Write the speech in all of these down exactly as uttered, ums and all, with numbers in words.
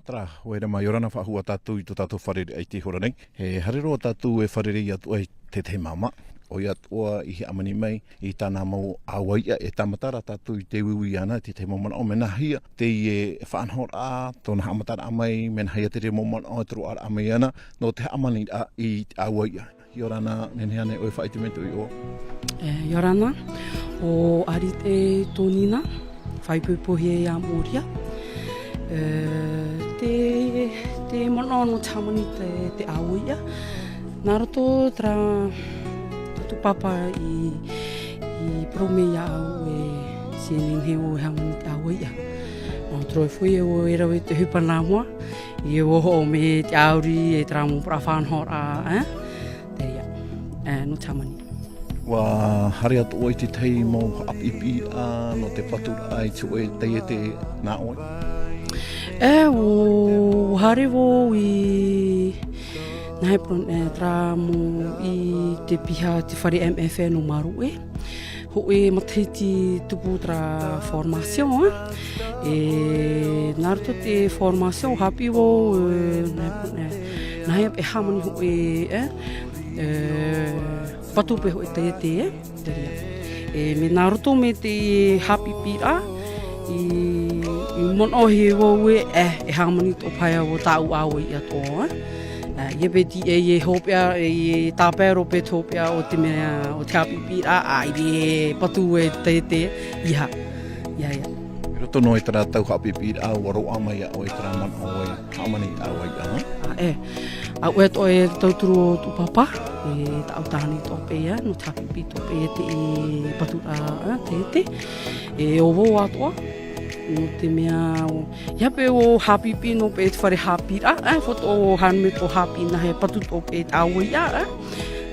Terā, ʻoia rā mā, ʻia ora na faʻahou tātou i tō tātou fārerei-raʻa i te hora nei. E haere roa tātou e fārerei atu ai i te tahi māmā. ʻOia atoʻa i hāmani mai i tāna mau ʻāua iʻa, e tāmata rā tātou i te uiui iāna, te tahi mau manaʻo, mea nāhea teie faʻanahoraʻa, tōna haʻamataraʻa mai, mea nāhea te reira mau manaʻo e tōroʻaraʻa mai iāna, nō te hāmaniraʻa i te ʻāua iʻa. ʻIa ora na, nehenehe ānei ʻoe e faʻaʻite mai atoʻa iā ʻoe? E, ʻia ora na, ʻo Arite Tonina, faʻaipoipohia iā Moria. E, te, te manaʻo nō te hāmani te, te ʻāua iʻa. Nā roto terā, tō tōʻu pāpā i, i parau mai iā ʻu e, ʻia nehenehe ʻoe e hāmani te ʻāua iʻa. Nō te reira foʻi ʻoe e rave i te ʻohipa nā mua, ʻoia ʻoe e hoʻo mai i te ʻāuri, e terā mau parau faʻanahoraʻa, e? Te reira, e, nō te hāmani. ʻUa haere atu ʻoe i te tahi mau haʻapiʻipiʻiraʻa nō te paturaʻa i te hōʻē taiete nā ʻoe? E, ʻua haere vau i, nāhea parau, e, terā mau i te piha te fare M F N nō Maroe. Hōʻē matahiti tupu terā formation, e. E, nā roto te formation, haʻapiʻi vau, e, nā, e, nāhea e hāmani hōʻē, e, e, patu paʻi hōʻē taiete, e, te reira. E, mea nā roto mai te haʻapiʻipiʻiraʻa, i, i manaʻohia vau ē, e, e hāmani atoʻa paʻi vau tāʻu ʻāua iʻa atoʻa, e. E, ʻia paʻi te, e, e hopeʻa, e, e tāpae roa paʻi te hopeʻa o te mea, o te haʻapiʻipiʻiraʻa, ʻaita e patu e taiete, ʻeiaha, ʻeiaha. I roto noa i terā tau haʻapiʻipiʻiraʻa, ʻua roaʻa mai iā ʻoe terā manaʻo e hāmani i te ʻāua iʻa, ha? A, e. ʻA ʻoe atoʻa e tauturu o tōʻu pāpā, e tāʻu tāne atoʻa paʻi, nō te haʻapiʻipiʻi atoʻa paʻi i te, e, paturaʻa, e, taiete. E ʻo vau atoʻa, nō te mea, ʻo, ʻeiaha paʻi ʻua haʻapiʻipiʻi noa paʻi te fare haʻapiʻiraʻa, e, faʻaroʻo haere mai atoʻa haʻapiʻi nāhea e patu atoʻa paʻi te ʻāua iʻa, e.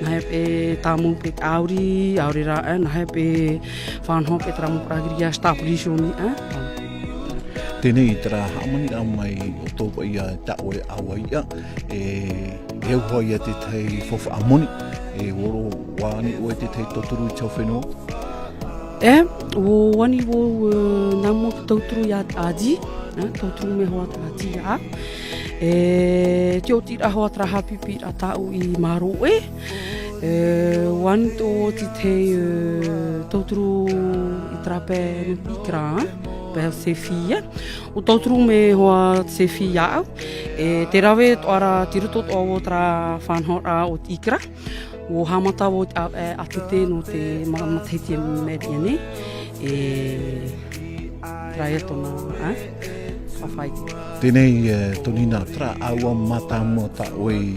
Nāhea paʻi e tāmau paʻi te ʻāuri, ʻaore rā, e, nāhea paʻi e faʻanaho paʻi terā mau parau Āgiriki, e, stabilisoni, e. Teie nei terā hāmaniraʻa mai o tō paʻi iā tā ʻoe ʻāua iʻa, e, e au hoʻi ia te tahi faufaʻa moni, e, ʻua roaʻa ānei ʻoe te tahi tauturu i te hau fenua? E, ʻua ani vau, e, nā mua tauturu iā te ʻāti, e, tauturu mai hoʻi terā ʻāti iā ʻau. E, te ʻotiraʻa hoʻi terā haʻapiʻipiʻiraʻa tāʻu i Maroe. E, ʻua ani atoʻa te tahi, e, tauturu i terā pae nō te ʻīkara, pae CEFI, e. ʻUa tauturu mai hoʻi te CEFI iā ʻau. E, tē rave atoʻa ra, tei roto atoʻa vau terā faʻanahoraʻa o te ʻīkara. ʻUa haʻamata vau i te ʻāvaʻe ʻātete nō te ma-, matahiti e mea nei. E, terā ia tōna, e, faʻaʻite. Teie nei, e, Tonina, terā ʻāua mātāmua tā ʻoe i,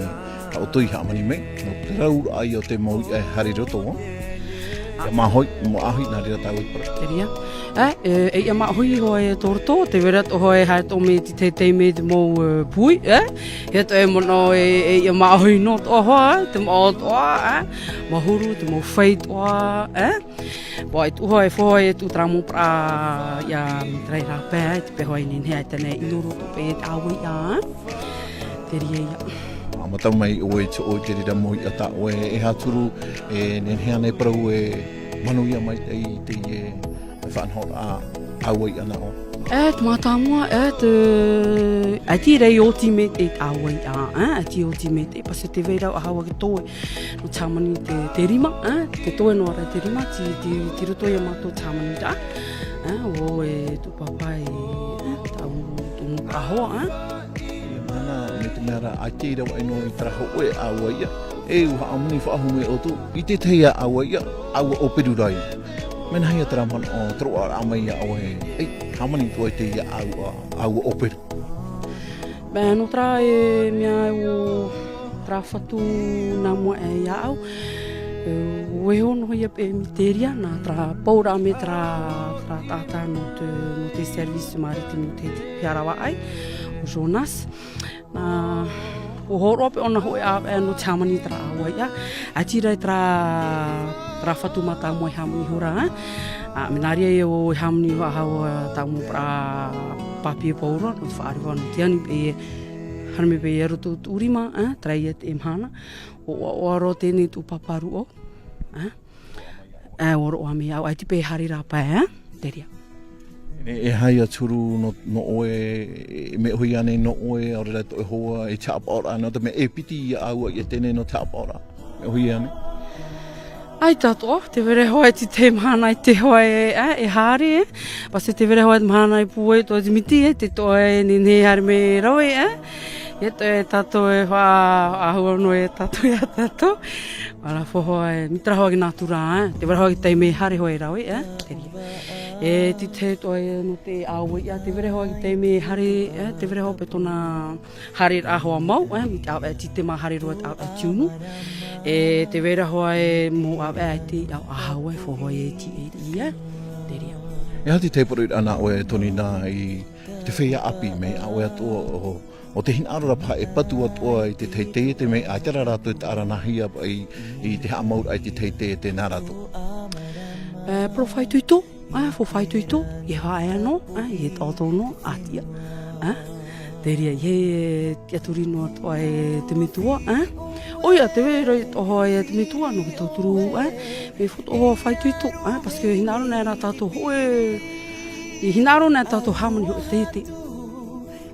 tā ʻoutou i hāmani mai, nō te rauraʻa o te mau iʻa e haere i roto, e. ʻIa māʻohi, mau ʻāʻohi, nā reira tāua i parau. Te reira. E, e, e ʻia māʻohi hoʻi e tō roto, tē vai ra atoʻa hoʻi e haere atoʻa mai te teitei mai te mau, e, pui, e? E atoʻa e manaʻo e, e ʻia māʻohi noa atoʻa hoʻi, e, te mau ʻoto atoʻa, e? Mahuru, te mau fei atoʻa, e? ʻUa ʻite hoʻi, e faʻahoʻi atu terā mau parau, ʻia, terā rāpae, e, te peu hoʻi e nehenehe ai tāna e ʻino roa atoʻa paʻi i te ʻāua iʻa, e? Te reira ia. Haʻamata mai ʻoe i te, ʻoe i te reira mau iʻa tā ʻoe, e Haʻaturu, e nehenehe ānei e parau e manuia maitaʻi i teie, e faʻanahoraʻa ʻāua iʻa nā ʻō? E, te mātāmua, e, te, ʻaita e oti maitaʻi te ʻāua iʻa, e, ʻaita e oti maitaʻi, parce que tē vai ra ʻaita e hau ake toe nō te hāmani te, te rima, e, te toe noa ra te rima, tei, tei, tei roto ia mātou te hāmaniraʻa, e, ʻo, e, tō pāpā, e, e, tāʻu, tōʻu mau hoa, e. Ia, nāna, mai te mea rā, ʻaita i rave noa i terā hōʻē ʻāua iʻa, e, ʻua hāmani faʻahou mai ʻoutou i te tahi ʻāua iʻa, ʻāua ʻōperu rā ia. Mea nāhea terā manaʻo, tōroʻaraʻa mai iā ʻoe, e, hāmani atoʻa i teie ʻāua, ʻāua ʻōperu? Beh, nō terā e mea ʻo terā fatu nā mua aʻe iā ʻau. E, ʻua vaiiho noa ia paʻi e miteria, nā terā pauraʻa mai terā, terā taʻata nō te, nō te service maritime nō te, te piha ravaʻai, ʻo Jonas. Nā, ʻua hōroʻa paʻi ʻōna hōʻē ʻāvaʻe nō te hāmani terā ʻāua iʻa. ʻAita rā terā, terā fatu mātāmua i hāmani ihora, e. ʻĀ, mea nā reira ia ʻua hāmani faʻahou, e, tāʻu mau parau papier paura, nō te faʻareva, nō te ani paʻi e haere mai paʻi i roto i tōʻu rima, e, terā ia te mahana. ʻUa, ʻua, ʻua roaʻa teie nei tōʻu pāpā rūʻau, e. E, ʻua roaʻa mai iā ʻau, ʻaita paʻi e haere rāpae, e. Te reira. E, e aha ia te huru nō, nō ʻoe, e, e mea ʻohi ānei nō ʻoe, ʻaore rā tō ʻoe hoa, e te haʻapaʻoraʻa, nō te mea e piti ia ʻāua i teie nei nō te haʻapaʻoraʻa. Mea ʻohi ānei? ʻAita atoʻa, tē vai ra hoʻi te tahi mahana i te hoa e, e, e haere, e. Parce que tē vai ra hoʻi te mahana e pūai atoʻa te miti, e, te toʻa e nehenehe e haere mai rave, e. E te, e tātou e faʻaʻāhua noa e tātou ia tātou. Ara fō hoʻi, e, mea rave hoʻi te nātura, e. Tē vai ra hoʻi te taime e haere hoʻi rave, e. Te reira. E te tahi toʻa e nō te ʻāua ia, tē vai ra hoʻi te taime e haere, e, tē vai ra hoʻi paʻi tōna haereraʻa hoʻi mau, e, mai te ʻāvaʻe tītema haere roa i te ʻāvaʻe tiunu. E tē vai ra hoʻi e mau ʻāvaʻe ʻaita i ʻāvaʻe ʻāhau e fō hoʻi e tīaʻi, e. Te reira. E aha te tahi poroʻi ra nā ʻoe Tonina i te feiā ʻāpī mai iā ʻoe atoʻa ʻo, ʻo tē hinaʻaro ra paha e patu atoʻa i te tahi taiete mai, ʻaita rā rātou e tāʻaranahia paʻi i, i te haʻamauraʻa i te tahi taiete nā rātou? E, poro faʻaitoito, e, fō faʻaitoito, e faʻaea noa, e, e taʻoto noa, ʻātia, e. Te reira, e tiʻaturi noa atoʻa e te metua, e. ʻOia, tē vai ra atoʻa e te metua, nō te tauturu, e. Mea fō atoʻa faʻaitoito, e, parce que hinaʻaro nei rā tātou hōʻē, e hinaʻaro nei tātou hāmani hōʻē taiete.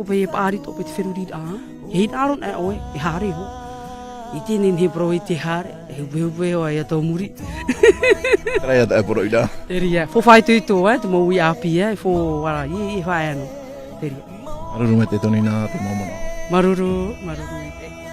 ʻO paʻi e paʻari atoʻa paʻi te feruriraʻa, e hinaʻaro nei ʻoe, e haere hoʻi. I teie nei poro i te haere, e hupehupe hoʻi ia tō muri. Terā ia taʻu poroʻi ra. Te reira, fō faʻaitoito, e, te mau uʻi ʻāpī, e, fō, ara, e, e faʻaea noa. Te reira. Māuruuru maitaʻi Tonina, te mau manaʻo. Māuruuru, māuruuru maitaʻi.